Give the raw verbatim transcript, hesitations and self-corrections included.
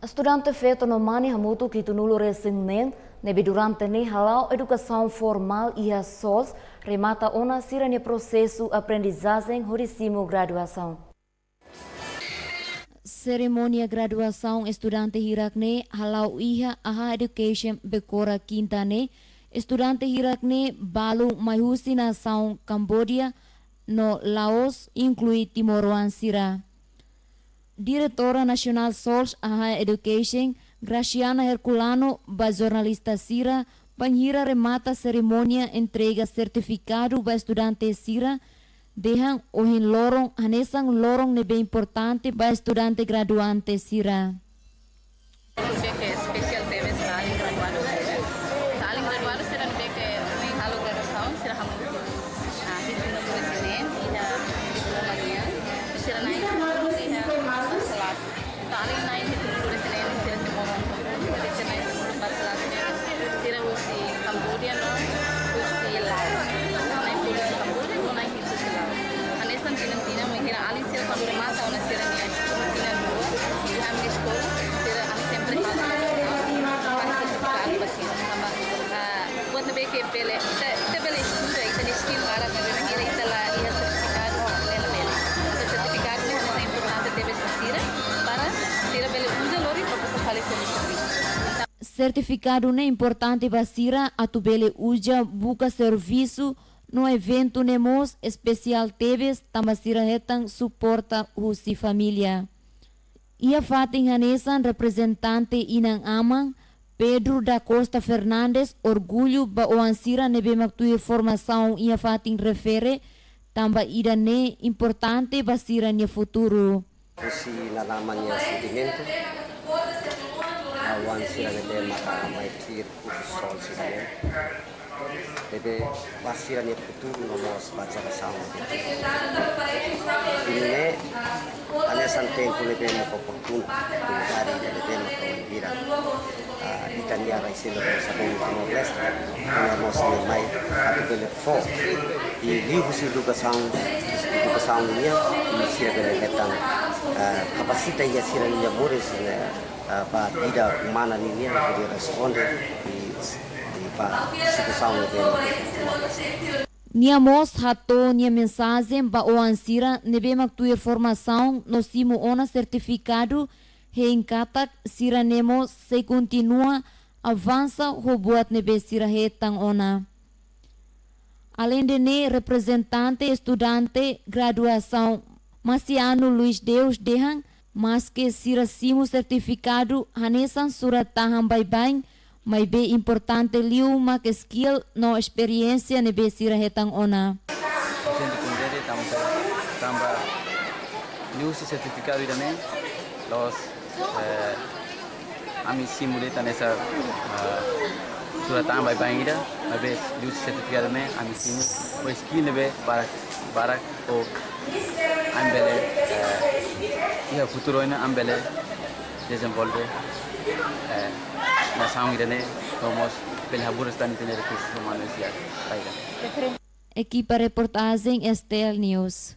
Estudante feto no mane hamutuk hitunulu-resin-neen ne'ebé durante ne'e hala'o edukasaun formál iha SOLS remata ona sira-nia prosesu aprendizajen hodi simu graduasaun. Serimónia graduasaun estudante hirak-ne'e hala'o iha AHA Education Bekora kinta ne'e. Estudante hirak-ne'e balu mai husi nasaun Kamboja no Laos, inklui timoroan sira. Diretora Nasionál SOLS AHA Education, Graciana Herculano, ba jornalista sira bainhira remata serimónia entrega sertifikadu ba estudante sira, dehan ohin loron hanesan loron ne'ebé importante ba estudante graduante sira. Ne'ebé ke espesiál tebes ba alin graduadu sira. Ba alin graduadu sira ne'ebé ke foin halo graduasaun, sira hamutuk, ah, hitunulu-resin-neen iha diploma nian, sira na'in-sanulu iha parseladu. Ba alin na'in-hitunulu-resin-neen sira timoroan, sira na'in-sanulu parseladu, sira husi Kamboja no husi Laos. Na'in-puluh husi Kamboja no na'in-hitu husi Laos. Hanesan tinan-tinan, bainhira alin sira kuandu remata ona sira-nia estudu tinan rua iha ami-nia eskola, sira, ami sempre halo, ah, sertifikadu ba sira. Tanba, ah, buat ne'ebé ke bele, ita, ita bele estuda, ita-nia skill barak, maibé bainhira ita la iha sertifikadu, la bele. Entaun sertifikadu ne'e hanesan importante tebes ba sira, para sira bele uza lori para buka fali sira-nia servisu. Sertifikadu ne'e importante ba sira atu bele uza buka servisu no eventu ne'e mós espesiál tebes tanba sira hetan suporta husi família. Iha fatin hanesan, reprezentante inan-aman, Pedro da Costa Fernandes, orgullu ba oan sira ne'ebé mak tuir formasaun iha fatin refere, tanba ida-ne'e importante ba sira-nia futuru. Husi inan-aman nia sentimentu, ba oan sira ne'ebé maka mai tuir kursu SOLS sira-ne'e, ne'ebé ba sira-nia futuru no mós ba jerasaun ne'ebé. Ida-ne'e hanesan tempu ne'ebé mak oportunu, oportunidade ne'ebé mak bainhira, ah, ita-nia rai sira ne'ebé Timor-Leste, no mós nia mai atu bele fó, i liuhusi edukasaun, edukasaun nian, i sira bele hetan, ah, kapasita iha sira-nia moris, ah, ba vida umana ninian, hodi responde i, i ba situasaun ne'ebé. Nia mós hato'o nia mensajen ba oan sira ne'ebé mak tuir formasaun no simu ona sertifikadu, hein katak sira-ne'e mós sei kontinua avansa ho buat ne'ebé sira hetan ona. Alende ne'e, reprezentante estudante graduasaun Marciano Luis Deus dehan, maske sira simu sertifikadu hanesan surat-tahan baibain, maibé importante liu mak skill no esperiénsia ne'ebé sira hetan ona. Sente kontente tanba, tanba liuhusi sertifikadu ida-ne'e, la'ós, eh, ami simu de'it hanesan, ah, surat-tahan baibain ida, maibé liuhusi sertifikadu ne'e ami simu ho skill ne'ebé barak, barak, ho ami bele, eh, iha futuru oin ami bele dezenvolve, eh, nasaun ida-ne'e, no mós bele haburas tan ita-nia rekursus umanus iha rai ida. Ekipa reportajen STL News.